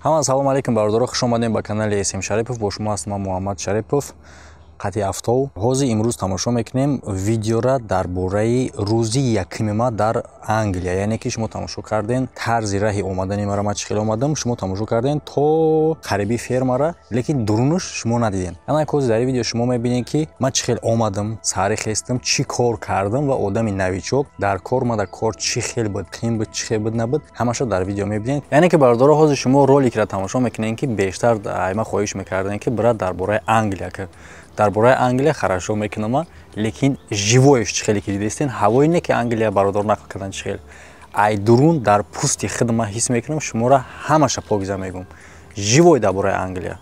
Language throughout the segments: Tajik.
Ҳама салом алейкум, бародаро, хуш омадем ба канали СМ Шарипов. Бо шумо ҳастам ман, Муҳаммад Шарипов, қатъи афтов. Ҳозир имрӯз тамошо мекунем видеора дар бораи рӯзи якуми ма дар Англия. Яъне ки шумо тамошо карден тарзи раҳи омадани мара, ма чӣ хел омадам, шумо тамошо карден то қариби фермара, лекин дурунаш шумо надиден. Ана ҳозир дар видео шумо мебинед, ки ман чӣ хел омадам, саҳари хестам, чӣ кор кардам ва одами новичок дар кор ма дар кор чӣ хел буд, қин буд, чӣ хел буд, набуд, ҳамаша дар видео мебинед. Яъне ки, бародаро, ҳозир шумо роликро тамошо мекунед, ки бештар ма хоҳиш мекардем, ки брат, дар бораи Англия, ки дар бораи Англия хорошо мекунама, лекин живой ш чӣ хеле ки дидестен, ҳавои не ки Англия бародор нақл кардан, чӣ хел ай дурун дар пӯсти худ ман ҳис мекунам, шуморо ҳамаша покиза мегӯм, живой дар бораи Англия.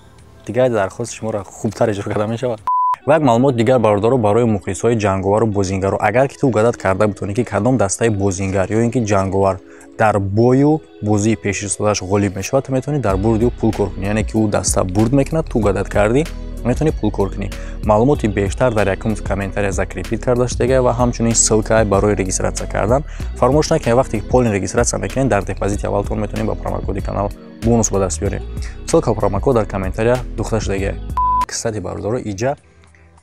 Дигар дархости шуморо хубтар иҷро карда мешавад. Ва як маълумот дигар, бародаро, барои мухлисҳои ҷанговару бозингару: агар ки ту угадать карда бутонӣ, ки кадом дастаи бозингар ё ин ки ҷанговар дар бою бозии пешистодаш ғолиб мешавад, ту метавонӣ дар бурди ӯ пул кор кунӣ. Яъне ки ӯ даста бурд мекунад, ту угадать кардӣ, метавонӣ пул кор кунӣ. Маълумоти бештар дар якум комментария закрепить карда шудага ва ҳамчунин ссылка барои регистрация кардан. Фаромӯш накунед, вақте ки полный регистрация мекунед, дар депозити аввалтон метавонед ба промокоди канал бонус ба даст биёред. Ссылка, промокод дар комментария духта шудага. Кстати, бародаро, иҷа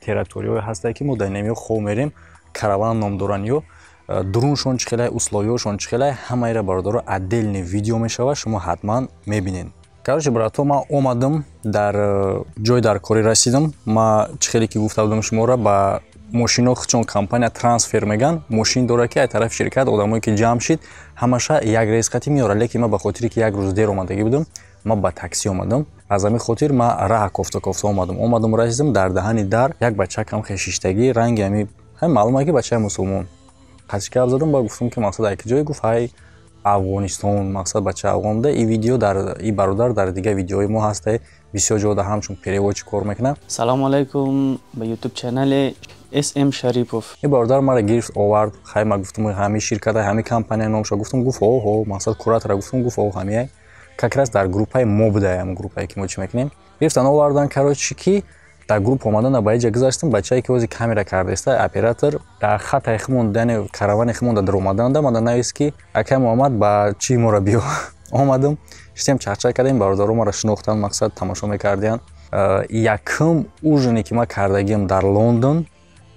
территорияҳое ҳастае, ки мо дар инамиё хоб мерем, караван ном доранд, ё дуруншон чӣ хелай, условия шон чӣ хелай, ҳамаира, бародаро, отдельный видео мешавад, шумо ҳатман мебинед. Короче, брато, ман омадам, дар ҷои дар корӣ расидам. Ма чӣ хеле ки гуфта будам шуморо, ба мошино чун компания трансфер меган, мошин дорад, ки аз тарафи ширкат одамое ки ҷамъ шид, ҳамаша як рейс қатӣ меорад. Лекин ман ба хотире ки як рӯз дер омадагӣ будам, ман ба таксӣ омадам. Аз ҳамин хотир ман раҳа кофта кофта омадам. Омадам, расидам, дар даҳани дар як бачакам хешиштагӣ, ранги ҳами ҳами маълум, ки бачаи мусулмон. Қатиш гап задам, ба гуфтам, ки мақсад ай ҷое? Гуфт, ҳай Афғонистон. Мақсад, бача афғон буда. И видео дар и бародар дар дигар видеои мо ҳаста, бисёр ҷода ҳамчун переводчик кор мекунад. Салому алайкум ба ютуб канали СМ Шарипов. И бародар мара гирифт, овард. Хай, ма гуфтам, ҳами ширката, ҳами компания номша гуфтам, гуфт, оҳо. Мақсад, куратора гуфтам, гуфт, о, ҳамияй, как раз дар группаи мо буда, ҳам группае ки мо чӣ мекунем. Гирифтан, овардан. Короче, ки дар групп омадан, ба иҷа гузаштам, бачае ки ози камера кардаиста, оператор, дар хатаи химон, яъне каравани химон дар омаданда мада навист, ки акай Муҳаммад, ба чӣ моро биё. Омадам, шитем, чақчақ кардем, бародаро маро шинохтанд, мақсад, тамошо мекардиянд. Якум ужин е ки ман кардагиам дар Лондон,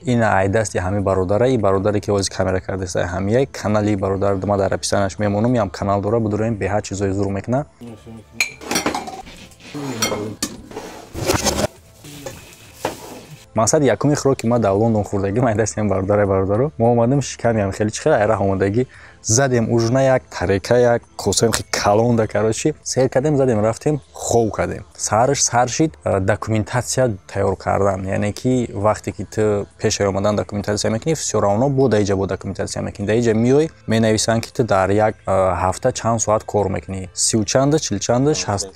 ин ай дасти ҳами бародара, и бародаре ки ози камера кардаиста, ҳамияй. Канали бародар ма дар описания ш мемонам, ям канал дора, бидуроем, беҳад чизои зур мекунад. Мақсад, якуми хӯроки ма дар Лондон хӯрдагӣ ман дасти ҳам бародаре. Бародаро, мо омадем, шикамиам хеле чӣ хел айраҳ омадагӣ, задем ужина, як тарека, як косаем хеле калонда. Короче, сер кардем, задем, рафтем, хов кардем. Саҳараш сар шид документация тайёр кардан. Яъне ки вақте ки ту пешаи омадан документация мекунӣ, всё равно бо даиҷа бо документация мекунӣ. Даиҷа миёй, менависанд, ки ту дар як ҳафта чанд соат кор мекунӣ, сию чанда, чил чанда, шаст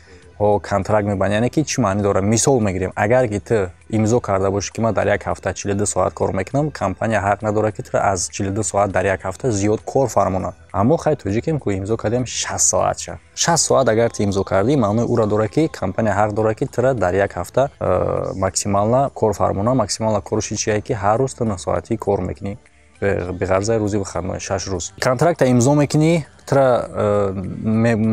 контракт мебандӣ. Яъне ки чӣ маънӣ дорад? Мисол мегирем, агар ки ту имзо карда бошӣ, ки ман дар як ҳафта 42 соат кор мекунам, компания ҳақ надорад, ки туро аз 42 соат дар як ҳафта зиёд кор фармонад. Аммо хай, тоҷикем ку, имзо кардем 60 соатша. 60 соат агар ту имзо кардӣ, маънои ӯро дорад, ки компания ҳақ дорад, ки тура дар як ҳафта максимально кор фармонад. Максимально коруши чие? Ки ҳар рӯз ту 9 соатӣ кор мекунӣ, беғарзаи рӯзи выходной, 6 рӯз. Контракта имзо мекунӣ, тура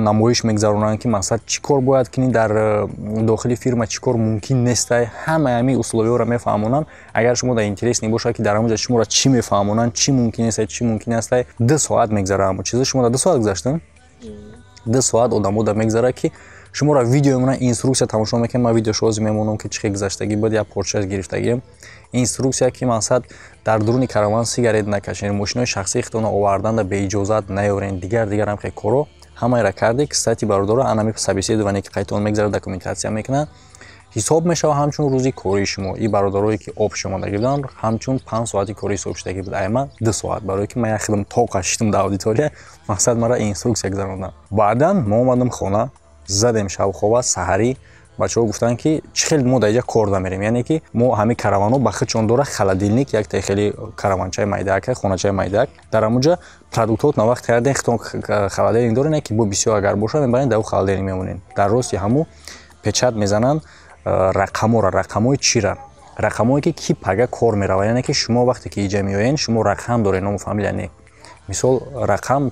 намоиш мегузаронанд, ки мақсад, чӣ кор бояд кунӣ дар дохили фирма, чӣ кор мумкин нестай, ҳамаи ҳамин условия ҳоро мефаҳмонанд. Агар шумо дар интересный бошад, ки дар ҳамонҷа шуморо чӣ мефаҳмонанд, чӣ мумкин нестай, чӣ мумкин астай, 2 соат мегзара ҳамо чиза. Шумо дар 2 соат гузаштам, 2 соат одамо да мегзара, ки шуморо видео мемонанд, инструкция тамошо мекунед. Ман видеошо ҳозир мемонам, ки чӣ хел гузаштагӣ буд, як порча гирифтагием инструкция, ки мақсад, дар дуруни караван сигарет накашед, мошинои шахсии худтонро оварданда беиҷозат наёрен, дигар дигарам хел коро ҳамаеро кардед. Кстати, бародаро, анами собеседование, ки қайтон мегзарад, документация мекунад, ҳисоб мешавад ҳамчун рӯзи кории шумо. И бародарое ки об шомадагӣ буданд, ҳамчун 5 соати корӣ ҳисоб шудагӣ буд, ай ман 2 соат, барое ки ман як хидм тоқа шидам дар аудитория, мақсад, мара инструкция гузарондам. Баъдан мо омадам хона, задем шабхоба. Саҳарӣ бачаҳо гуфтанд, ки чӣ хел мо дар иҷа кор дамерем. Яъне ки мо ҳамин караванҳо ба худшон дора холодильник, якта хеле караванчаи майдаак, хоначаи майдаак. Дар ҳамонҷа продуктҳотон вақт карден, худтон холодильник дорен, ки бо бисёр агар боша, мебарен, дар холодильник мемонен. Дар рости ҳамун печать мезананд рақамҳоро. Рақамҳои чира? Рақамҳое ки пага кор меравад. Яъне ки шумо вақте ки иҷа меоен, шумо рақам доред, ному фамилия не. Мисол, рақам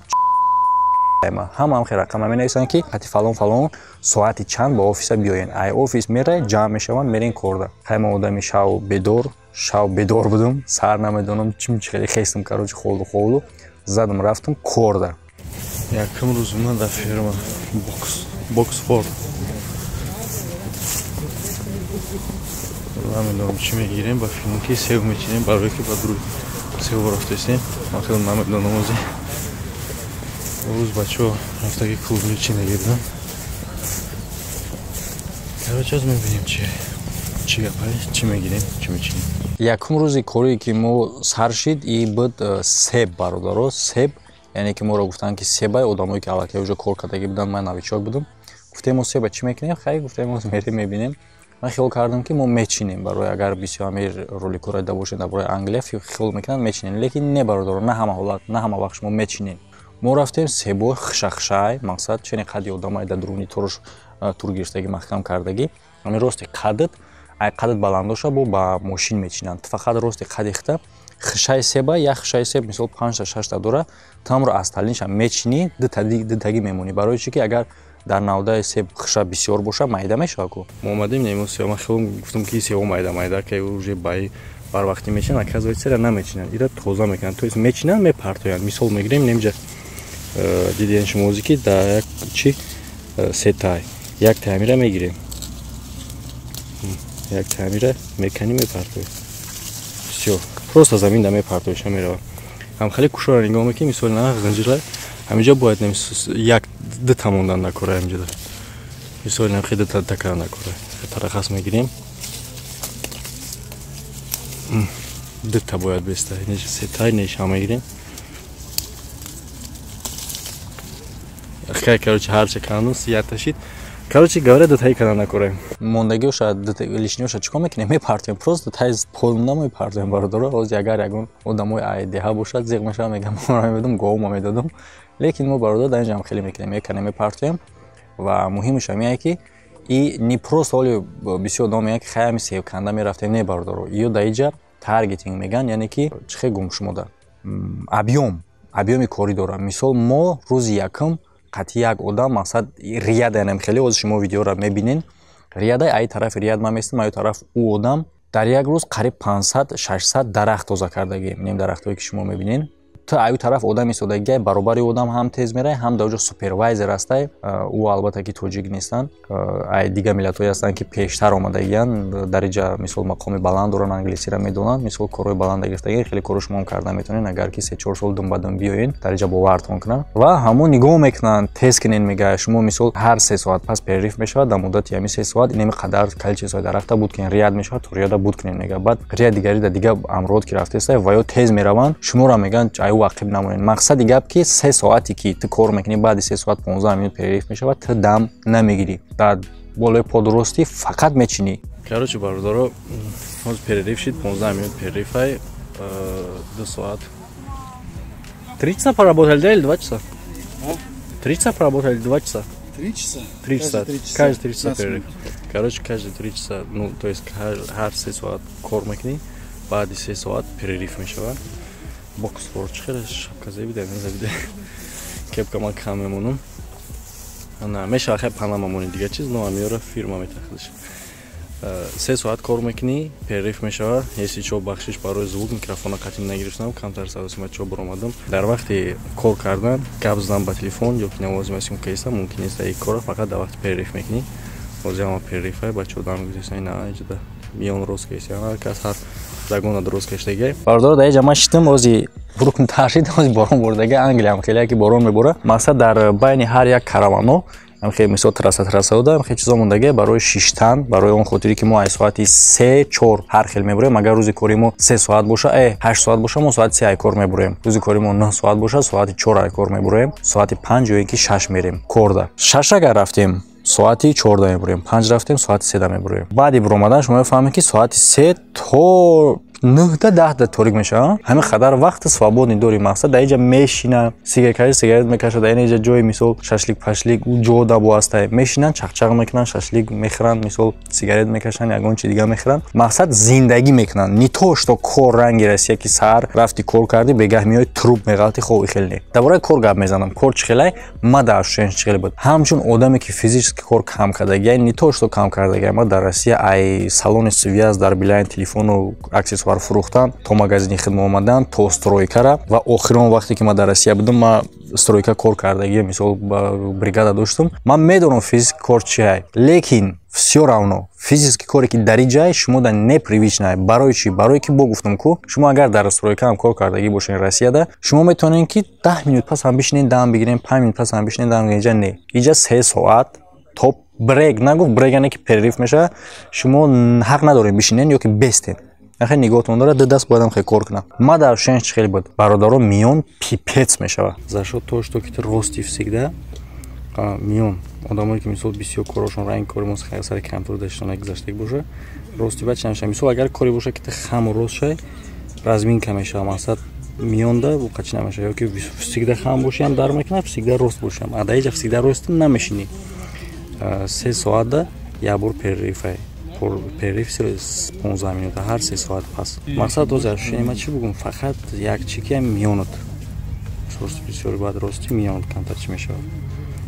Ҳама ҳам хел рақама менависанд, ки қати фалон фалон соати чанд ба офиса биёен. Ай офис мерай, ҷамъ мешаванд, мерен корда. Хай, ма одами шав бедор будум, сар намедонам чим чи хеле хестам, короче, холду холду задам, рафтам корда. Якум рӯз ман дар фирма Боксфорд. Намедонам, чӣ мегирем, ба филм ки себ мечинем, барое ки ба дуруд себ рафтесем. Ман хеле намедонам, ози рӯз бачаҳо рафтаги клубни чӣ нагирдам. Короче, аз мебинем, чӣ гапай, чӣ мегирем, чӣ мечинем. Якум рӯзи корие ки мо сар шид, и буд себ, бародаро, себ. Яъне ки моро гуфтанд, ки себай одамое ки аллакай уже кор кардагӣ буданд, ман новичок будам. Гуфтем, мо себа чӣ мекунем? Хай, гуфтем, мо мерем, мебинем. Ман хиёл кардам, ки мо мечинем. Барои агар бисёр ҳамин роликҳоро дида бошед дар бораи Англия, хиёл мекунанд, мечинем, лекин не, бародаро, на ҳама ҳолат, на ҳама вақт шумо мечинем. Мо рафтем, себо хишахшай, мақсад чени қадди одамай дар дуруни туруш тур гирифтагӣ, маҳкам кардагӣ. Ҳамин рости қаддат, ай қаддат баландоша бо ба мошин мечинанд. Фақат рости қадди хита хишаи себа, як хишаи себ мисол панҷта, шашта дора, тамро аз талинша мечинӣ, дутагӣ мемонӣ. Барои чӣ ки агар дар навдаи себ хиша бисёр боша, майда мешава ку. Мо омадем, немо себ. Ман хело гуфтам, ки себо майда майда, ки уже баи барвақтӣ мечинанд. Оказывается, ира намечинанд, ира тоза мекунанд, то есть мечинанд, мепартоянд. Мисол мегирем, немҷа дидем шумо ози, ки дар як чи сетай як таамира мегирем, як таамира меканӣ, мепартоем, всё, просто заминда мепартоиша мерава. Ҳам хеле кушора нигоҳ мекунем, мисоли на ғинҷила ҳаминҷа бояд як дута мондан накора, ҳаминҷа мисоли намхи дута такара накора. Тарахас мегирем, дута бояд беста, сетай неша мегирем. Хай, короче, ҳарча канус яташид. Короче говоря, дутаи кана накораем. Мондагиоша, лишниоша чӣ кор мекунем? Мепартоем, просто тай полна мепартоем, бародаро. Ҳозир агар ягон одамои айдеҳа бошад, зиқ мешавам, мегам, моро медодум, говма медодум. Лекин мо, бародар, дар инҷам хеле мекунем, меканем, мепартоем. Ва муҳимаш ҳамиае, ки и не просто ҳоли бисёр одам мегӯянд, ки хай, ҳами себканда мерафтем. Не, бародаро, ё дар иҷа таргетинг мегӯянд, яъне ки чӣ хел гум шумода объёми корӣ дорад. Мисол, мо рӯзи якум қатъи як одам, мақсад ряд, янам хеле ҳозир шумо видеоро мебинен, рядай, ай тарафи ряд ман местам, аю тараф ӯ одам. Дар як рӯз қариб 500, 600 дарахт тоза кардагием, нем дарахтҳое ки шумо мебинен. Ту аю тараф одам истодагиай, баробари одам ҳам тез мерай, ҳам дар ҷо супервайзер ҳастай. Ӯ албатта ки тоҷик нестанд, ай дигар миллатҳое ҳастанд, ки пештар омадагиянд дар иҷа, мисол, мақоми баланд доранд, англисиро медонанд, мисол, корҳои баланда гирифтагӣ. Хеле корро шумоам карда метавонед, агар ки 3-4 сол думбадум биёен дар иҷа, бовартон кунанд ва ҳамон нигоҳ мекунанд, тез кунен, мега. Шумо мисол ҳар 3 соат пас перерыв мешавад, дар муддати ҳамин 3 соат инами қадар количествои дарахта буд кунен, ряд мешавад, то ряда буд кунен, мега. Баъд ряд дигари дар дигар амрод ки рафтеста ва ё тез мераванд, шуморо мегӯянд, аю ақиб намонед. Мақсади гап, ки 3 соате ки ту кор мекунӣ, баъди 3 соат 15 минут перерыв мешавад, ту дам намегирӣ, дар болои подростӣ фақат мечинӣ. Короче, бародаро, ҳозир перерыв шид, 15 минут перерыв ай, 2 соат. 3 часа поработали, да, или 2 часа? 3 часа поработали, 2 часа? 3 часа? 3 часа. Каждые 3 часа. Каждые 3 часа перерыв. Короче, каждые 3 часа, ну, то есть ҳар 3 соат кор мекунӣ, баъди 3 соат перерыв мешавад. Боксфорд чӣ хеле шапка зебида, незабида. Кепка ман кам мемонам. На, мешава хай панама монӣ, дигар чиз, но амиёра фирма метахтиш. 3 соат кор мекунӣ, перерыв мешавад. Если чо, бахшиш барои звук, микрофона қатъи нагирифтам, камтар саросима чо баромадам. Дар вақти кор кардан гап задан ба телефон ё ки навозим съёмка иста мумкин нест. Ин корро фақат дар вақти перерыв мекунӣ. Ҳозир ҳама перерыв ай, бачаҳо дам гузоштан, на иҷода миён рост кесиан, ҳар кас ҳар загона дуруст кештагиай. Бародаро, дар иҷа ман шитам, ози рукн таршид, ози борон бурдаги. Англиям хеле ки борон мебора. Мақсад, дар байни ҳар як каравано ҳамхе мисол трасса, трасса буда, ҳамхе чизо мондагӣ барои шиштан. Барои он хотире ки мо аз соати се, чор ҳар хел мебурем. Агар рӯзи кори мо 3 соат боша, 8 соат боша, мо соати 3 ай кор мебурем. Рӯзи кори мо 9 соат боша, соати 4 ай кор мебурем, соати 5 ё ин ки 6 мерем корда. 6 агар рафтем, соати 14 мебурем, 5 рафтем, соати 3 мебурем. Баъди буромадан шумо мефаҳмед, ки соати 3 то 9-та 10-та торик мешава. Ҳамин қадар вақти свободный дори. Мақсад, дар инҷа мешина, сигарет, сигарет мекаша, дар инҷа ҷои, мисол, шашлик пашлик ҷо дабо ҳастай, мешинанд, чақчақ мекунанд, шашлик мехӯранд, мисол, сигарет мекашанд, ягон чи дига мехӯранд. Мақсад, зиндагӣ мекунанд. Не то что кор ранги Россия, ки саҳар рафти, кор кардӣ, бегаҳ меои, труп меғалти, хоб. Хеле не. Дар бораи кор гап мезанам. Кор чӣ хелай, ма дар ощущение чӣ хеле буд, ҳамчун одаме ки физически кор кам кардагия. Не то что кам кардагия, ма дар Россия ай салони связь, дар Билайн телефону аксессуар фурӯхтан, то магазини хидма омадан, то стройкара. Ва охирон вақте ки ма дар Россия будам, ма стройка кор кардагия, мисол, бригада доштум. Ман медонам физически кор чи, лекин всё равно физически коре ки дар ҷай шумо да непривычно. Барои чӣ? Барое ки бо гуфтам ку, шумо агар дар стройка ҳам кор кардагӣ бошед Россияда, шумо метавонед, ки 10 минут пас ҳам бишинед, дам бигирем, 5 минут пас ҳам бишинед, дам бигирем. Иҷа не, иҷа 3 соат то брейк нагуфт, брейк яъне ки перерыв мешавад, шумо ҳақ надоред бишинед ё ки бестед. Ахе нигоҳтон дорад, ду даст боядам хеле кор кунам. Ма дар шенш чӣ хеле буд, бародаро, миён пипец мешавад. За счёт то что ки ты рости всегда миён, одамое ки, мисол, бисёр корошон ранги кори мо сари компютер даштона гузаштагӣ боша, рости баъд чи намешава. Мисол, агар коре боша, ки ты хаму рост шай, разминка мешава. Мақсад, миёнда қачи намешава. Ё ки всегда хам бошиам дар мекунад, всегда рост бошиам. А дар иҷа всегда рост намешинӣ. 3 соатда як бор перерыв ай, перерыв 15 минута, ҳар 3 соат пас. Мақсад, ҳозир ощущение ма чӣ бугум, фақат як чи ки миёнат бисёр баъд рости миёнат камтар чӣ мешавад.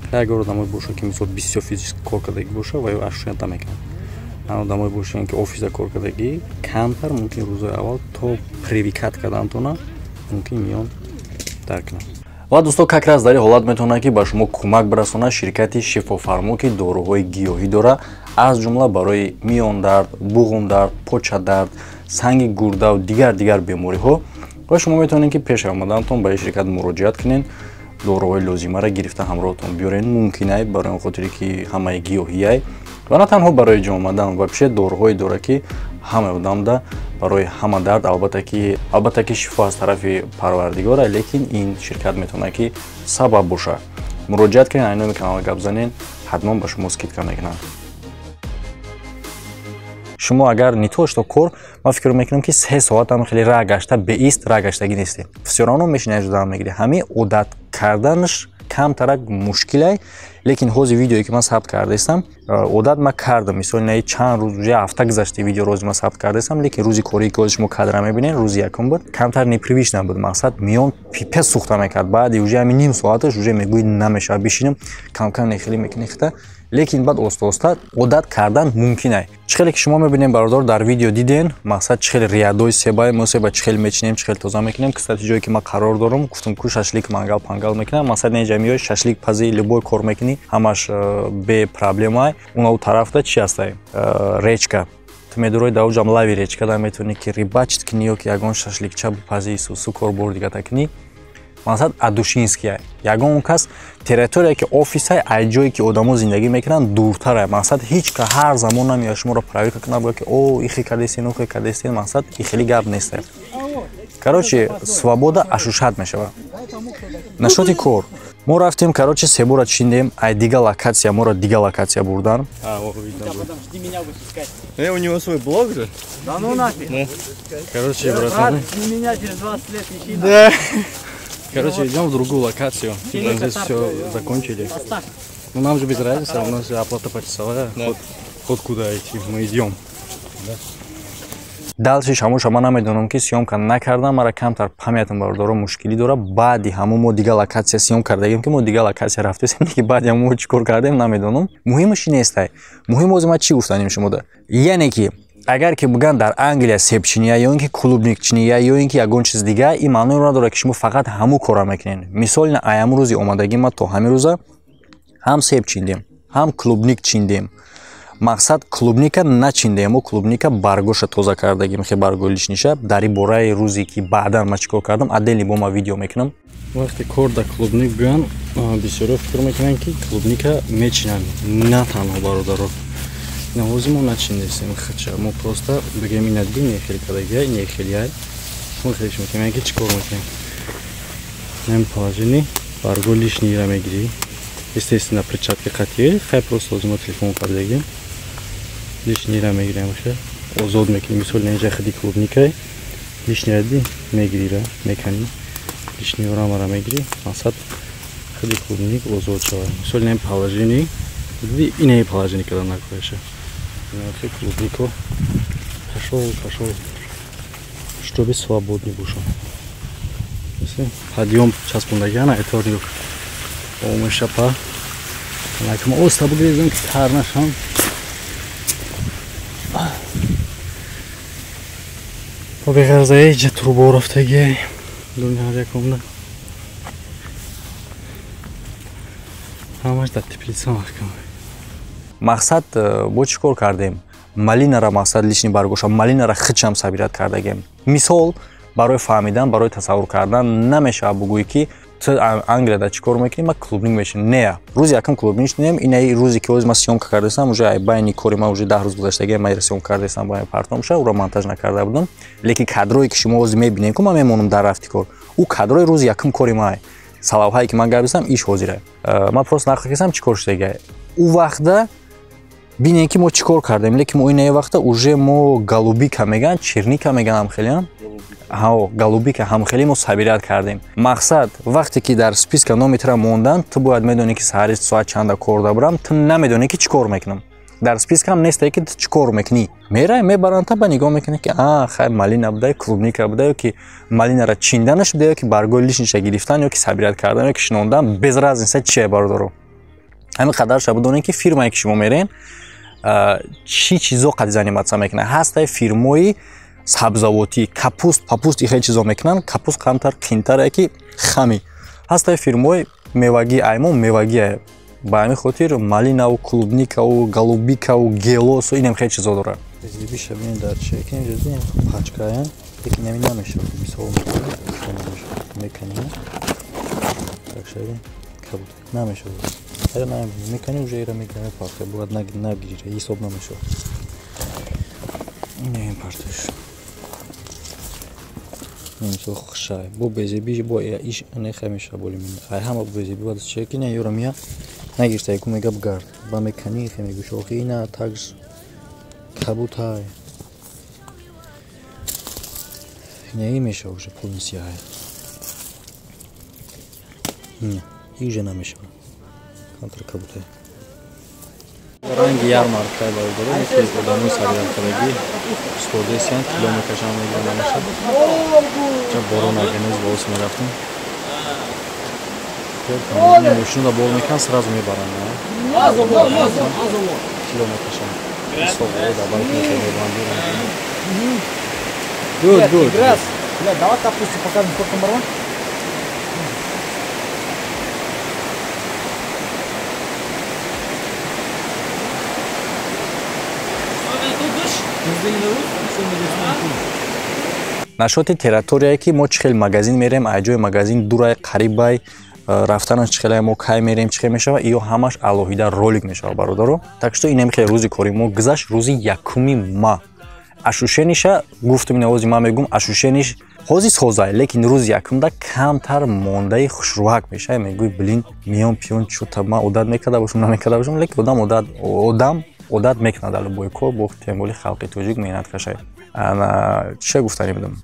Агар одамое боша, ки, мисол, бисёр физически кор кардагӣ боша, ва ё ощущение намекунад. Одамое бошанд, ки офиса кор кардагӣ, камтар мумкин рӯзои аввал то привыкать кардантона мумкин миён дарк кунад. Ва дӯсто, как раз дар ин ҳолат метавонад, ки ба шумо кӯмак бирасонад ширкати Шифофармо, ки доруҳои гиёҳӣ дора, аз ҷумла барои миёндард, буғумдард, почадард, санги гурдаву дигар дигар бемориҳо. Ва шумо метавонед, ки пеш омадантон ба ин ширкат муроҷиат кунед, доруҳои лозимаро гирифта ҳамроҳтон биёред. Мумкинай, барои он хотире ки ҳамаи гиёҳияй. Ва на танҳо барои ҷо омадан, вообще доруҳое дорад, ки ҳамаи одамда барои ҳама дард. Албатта ки шифо аз тарафи Парвардигора, лекин ин ширкат метавонад, ки сабаб бошад. Муроҷиат кунед, айноми канал гап занед, ҳатман ба шумо скидка мекунанд. Шумо агар не то что кор, ман фикр мекунам, ки 3 соатам хеле раҳ гашта беист, раҳ гаштагӣ нестем, всё равно мешинед, ҷудам мегирӣ. Ҳамин одат карданаш камтарак мушкилай, лекин ҳозир видеое ки ман сабт кардаистам, одат ма кардам. Мисол, наи чанд рӯз, уже ҳафта гузашти, видео рози ман сабт кардаистам, лекин рӯзи кории ки ҳозир шумо кадра мебинед, рӯзи якум буд, камтар непривычно буд. Мақсад, миён пипец сӯхта мекард. Баъди уже ҳамин ним соаташ уже мегӯӣ, намешавад бишинам, камкам нехелӣ мекунӣ хита, лекин баъд оста оста одат кардан мумкин ай. Чӣ хеле ки шумо мебинем, бародар, дар видео диден, мақсад, чӣ хеле ряд ои себай мо себа чӣ хеле мечинем, чӣ хеле тоза мекунем. Кстати, ҷое ки ман қарор дорам, гуфтам ку, шашлик, мангал пангал мекунам. Мақсад, неҷа меои, шашлик пази, любой кор мекунӣ, ҳамаш бе проблемай. Унау тарафта чи ҳастай? Речка. Ту медурои, дар уҷам лави речка да метавонӣ, ки рыбачить кунӣ ё ки ягон шашликча бипазӣ, сусу корбор дигата кунӣ. Мақсад, адушинския ягон кас территория ки офисай, ай ҷое ки одамо зиндагӣ мекунанд, дуртарай. Мақсад, ҳеҷ ка ҳар замон намеояд шуморо проверка кунад, бояд ки о ихе кардестен, ухе кардестен. Мақсад, и хеле гап нестай. Короче, свобода ощущать мешавад. Насчёти кор, мо рафтем, короче, себора чиндем, ай дига локация моро дига локация бурдан. У него свой блог же. Да ну нафиг. Короче, братан. Меня через 20 лет ищи. Да. Короче, идем в другую локацию. Типа здесь все закончили. Ну, нам же без разницы, у нас же оплата почасовая. Да. Хоть куда идти, мы идем. Да. Дальше шамоша ман намедонам, ки съёмка накардам, мара камтар память ам, бародаро, мушкилӣ дора. Баъди ҳамон мо дига локация съём кардагим, ки мо дига локация рафтесем, ки баъди ҳамон мо чӣ кор кардем, намедонам. Муҳимаш нестай. Муҳим ози ман чӣ гуфтанем шумода, яъне ки агар ки бигӯянд, дар Англия себчиния ё ин ки клубникчиния, ё ин ки ягон чиз дига, ин маъноеро надорад, ки шумо фақат ҳамун корро мекунед. Мисол, ай ҳамун рӯзи омадагӣ ма то ҳамин рӯза ҳам себ чиндем, ҳам клубник чиндем. Мақсад, клубника начиндем, мо клубника баргоша тоза кардагим, хе баргои лишний ша. Дар ин бораи рӯзе ки баъдан ма чӣ кор кардам, отдельный бо ма видео мекунам. Вақте кор дар клубник биён, бисёриҳо фикр мекунанд, ки клубника мечинанд. На танҳо, бародаро, навози мо начиндестем хача, мо просто бигем, ина дидим, нехел кардагия, нехелияй, мо хелиш мекунем. Ки чӣ кор мекунем? Нем положение барго лишний ра мегирӣ, естественно, перчатки қатъӣ. Хай, просто ҳозир мо телефон кардагим. Лишний ра мегирем, хе озод мекунем. Мисол, инҷа худи клубникай. Лишний ди мегирира, мекани. Лишний рамара мегири, мақсад худи клубник озод шавад. Мисол ин положение, диди инаи положение када накояша. Инахи клубнико кашол кашол, чтобы свободный бошам. Подъем часпондагиана этор нигоҳ. Омешапа. Накма оста бугрезам ки тар нашам. Бо беғарза эҷа трубо рафтаги. Дуни ҳар якомда. Ҳамаш дар теплица маҳкам. Мақсад бо чӣ кор кардем? Малинара мақсад лишний баргоша, малинара хичам собирать кардагем. Мисол барои фаҳмидан, барои тасаввур кардан намешавад бугӯӣ ки ту Англияда чӣ кор мекунӣ, ман клубник мешинам. Не, рӯзи якум клубник шинем, инаи рӯзе ки ҳозир ман съёмка кардастам, уже ай байни кори ман уже 10 рӯз гузаштаги, ман съёмка кардастам, байни партом ша, уро монтаж накарда будам. Лекин кадрое ки шумо ҳозир мебинед, ку ман мемонам дар рафти кор. Ӯ кадрои рӯзи якум кори ман. Салавҳае ки ман гап иш ҳозира. Ман просто нақл кардам чӣ кор шудага. Ӯ вақта бинед ки мо чӣ кор кардем, лекин мо инаи вақта уже мо голубика меган, черника меган ҳам хеле. Ҳао, голубика ҳам хеле мо собирать кардем. Мақсад вақте ки дар списка номи тура мондан, ту бояд медонӣ ки саҳари соат чанда кор дабурам, ту намедонӣ ки чӣ кор мекунам. Дар списка ҳам нестае ки ту чӣ кор мекунӣ. Мерай, мебаранд та ба нигоҳ мекунӣ ки а, хай малина буда, клубника буда, ё ки малинара чинданаш буда, ё ки баргои лишниша гирифтан, ё ки собирать кардан, ё ки шинондан, без разница чие бародаро. Ҳамин қадарша бидонед ки фирмае ки шумо мерен, чӣ чизо қади заниматься мекунад. Ҳастае фирмои сабзавотӣ, капуст, папуст и хеле чизо мекунанд, капуст камтар қинтаре ки хами. Ҳастае фирмои мевагӣ, аймон мевагӣ. Ба ҳамин хотир малинаву клубникаву голубикаву гелосу инам хеле чизо дорад. Зибиша бинед дар чӣ ки инҷо пачкая, лекин ҳамин намешавад. Мисол мекунем. Так шави кабут намешавад. Ара мекунем уже ира мегирем парта, бояд нагирира, ҳисоб намешавад. Не парташ. Мисол хушай. Бо безебиш бо иш не хамеша боли мин. Ай ҳама безеби бад чӣ ки не юра мия нагирта яку мега бгард. Ба мекани хе мегӯш охи ина такж кабутай. Не меша уже полностью ай. Не, и уже намеша. Контр кабутай. Ранги ярмарка бародаро, ки одамои саряркадаги стодесиян кило мекашанд мегиранд намешад. Ча борон агенез боз мерафтем. Мошинро бор мекунанд, сразу мебаранд. Кило мекашанд. Good, good. Давай капусту покажем, сколько марван. Нашоти территорияе ки мо чӣ хел магазин мерем, ай ҷои магазин дурай, қарибай, рафтанаш чӣ хелай, мо кай мерем, чӣ хел мешава, иё ҳамаш алоҳида ролик мешава бародаро. Так что инам хел рӯзи кори мо гузашт, рӯзи якуми ма. Ашушениша гуфтум, ин овози ман мегум, ашушениш ҳози созай, лекин рӯзи якумда камтар мондаи хушрӯҳак мешавад. Мегӯй блин, миён пиён чӯта ман одат мекарда бошам, намекарда бошам, лекин одам одат мекунад дар любой кор, бо темболи халқи тоҷик меҳнат кашад. Чӣ гуфтанӣ будам?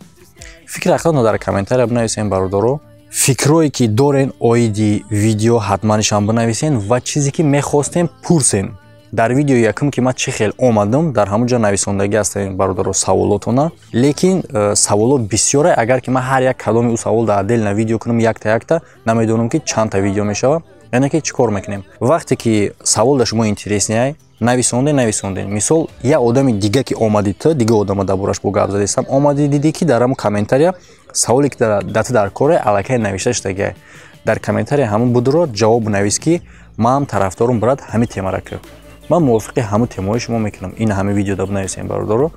Фикри ақлатонро дар комментария бинависем бародаро. Фикрое ки дорен оиди видео ҳатманишам бинависен ва чизе ки мехостем пурсен. Дар видеои якум ки ман чӣ хел омадам, дар ҳамон ҷо нависондагӣ ҳастем бародаро саволотона, лекин саволот бисёре. Агар ки ман ҳар як кадоми ӯ савол дар отдельно видео кунам, якта якта, намедонам ки чандта видео мешавад. Яъне ки чӣ кор мекунем? Вақте ки савол дар шумо интересный, нависонде, нависонде. Мисол, як одами дига ки омади ту, дига одама дар бораш бо гап задестам, омади диди ки дар ҳамон комментария саволе ки дар ту дар коре аллакай навишта шудагиай. Дар комментария ҳамон будро ҷавоб навис ки ман тарафдорум брат ҳамин темара ки. Ман мувофиқи ҳамон темаҳои шумо мекунам. Ин ҳамин видеода бинависем бародаро.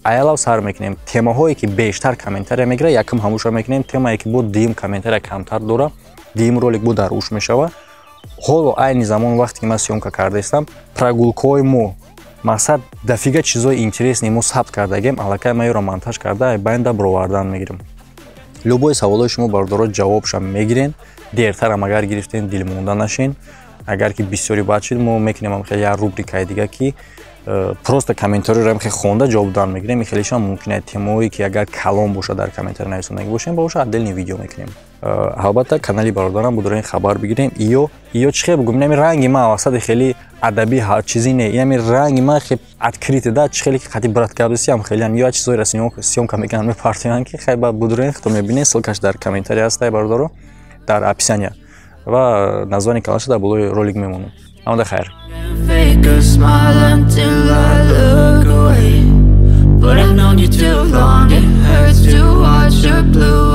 Аялав сар мекунем. Темаҳое ки бештар комментария мегирад, якум ҳамуша мекунем. Темае ки бо дуюм комментария камтар дора, дуюм ролик бо дар уш мешава. Ҳоло айни замон вақте ки ман съёмка кардаистам, прогулкаҳои мо мақсад дофига чизои интересный мо сабт кардагем, аллакай ман ёро монтаж карда байнда бировардан мегирам. Любой саволои шумо бародаро ҷавобшам мегирен. Дертарам агар гирифтен, дилмонда нашен. Агар ки бисёри бад шуд, мо мекунем хеле як рубрикаи дига ки Просто комментариро хе хонда ҷавоб дан мегирем, хелешам мумкин темаое, ки агар калон бошад, дар комментари нависондагӣ бошем, боша, отдельный видео мекунем. Албатта, канали бародарам будорен хабар бигирем. Иё чӣ хел бугум, инами ранги ма васати хеле адабӣ чизи не, инами ранги ма хе открытый да, чӣ хеле ки қати брат гапзисиам, хелеан ё чизоеро съёмка мекунанд, мепартоянд, ки хай ба будорен хто мебинед, ссылкаш дар комментарий ҳастай, бародаро, дар описания ва название каналша дар болои ролик мемонам. Ҳамада хайр. Fake a smile until I look away. But I've known you too long, it hurts to watch your blue